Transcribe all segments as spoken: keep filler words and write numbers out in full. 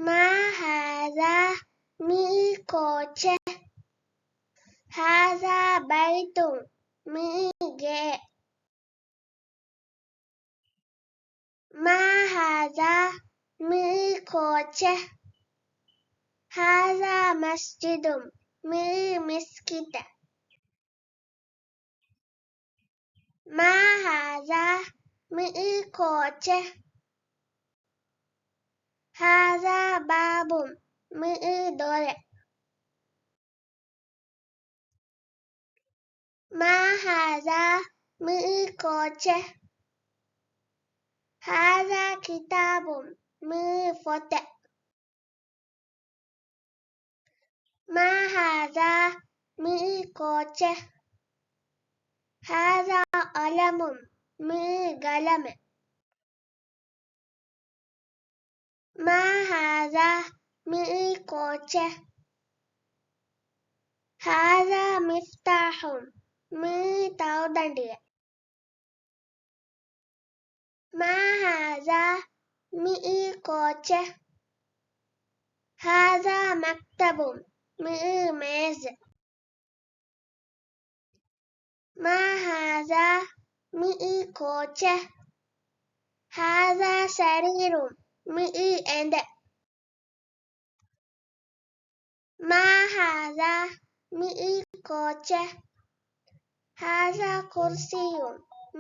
ما هذا؟ މިއީ ކޯޗެއް. هذا بيت، މިއީ ގެއެއް. ما هذا؟ މިއީ ކޯޗެއް. هذا مسجد، މިއީ މިސްކިތެއް. ما هذا؟ މިއީ ކޯޗެއް. هذا باب، މިއީ ދޮރެއް. ما هذا؟ މިއީ ކޯޗެއް. هذا كتاب، މިއީ ފޮތެއް. ما هذا؟ މިއީ ކޯޗެއް. هذا قلم، މިއީ ގަލަމެއް. ما هذا؟ މިއީ ކޯޗެއް. هذا مفتاح، މިއީ ތައުދަނޑިއެއް. ما هذا؟ މިއީ ކޯޗެއް. هذا مكتب، މިއީ މޭޒެއް. ما هذا؟ މިއީ ކޯޗެއް. هذا سرير، މިއީ އެނދެއް. ما هذا؟ މިއީ ކޯޗެއް. هذا كرسي،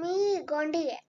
މިއީ ގޮނޑިއެއް.